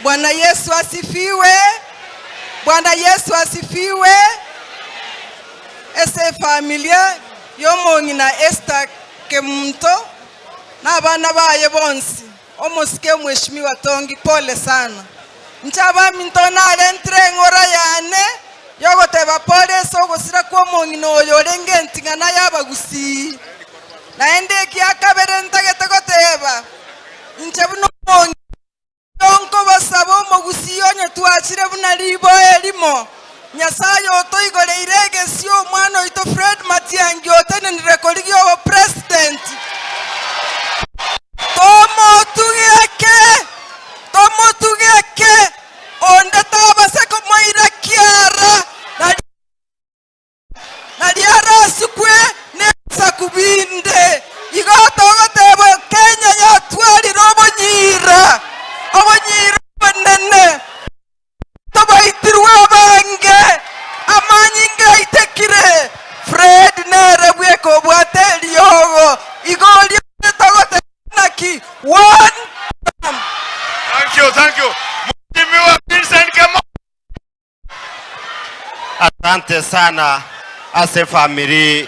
Bwana Yesu asifiwe! Bwana Yesu asifiwe! Ase efamilia y'omong'ina Esther Kemunto na abana baye bonsi, omosike Mheshimiwa Tongi, pole sana. Inche abaminto narentire eng'ora yane y'ogoteba pole ase ogosira kw'omong'ina oyo orenge enting'ana y'abagusii. Naende ekia kabere ntagete goteba, inche buna omong'ina, Nkobasaba omogusii onye twachire buna riboa erimo, Nyasae otoigoreire egesio omwana oito Fred Matiang'i otenenire korigia obopresident. Tomotuge eke, tomotuge eke, onde tabase komoira kiara, Nario arasikwe nebisaku binde. Igo togoteba Kenya yatwarire obonyiira, obonyiira obonene, tobaitirwe abange, amanyinga aitekire. Fred nere bweka obwate eriogo. Igo oria togoteba naki one term. Thank you, thank you. Mheshimiwa Vincent Kemo. Asante sana ase family.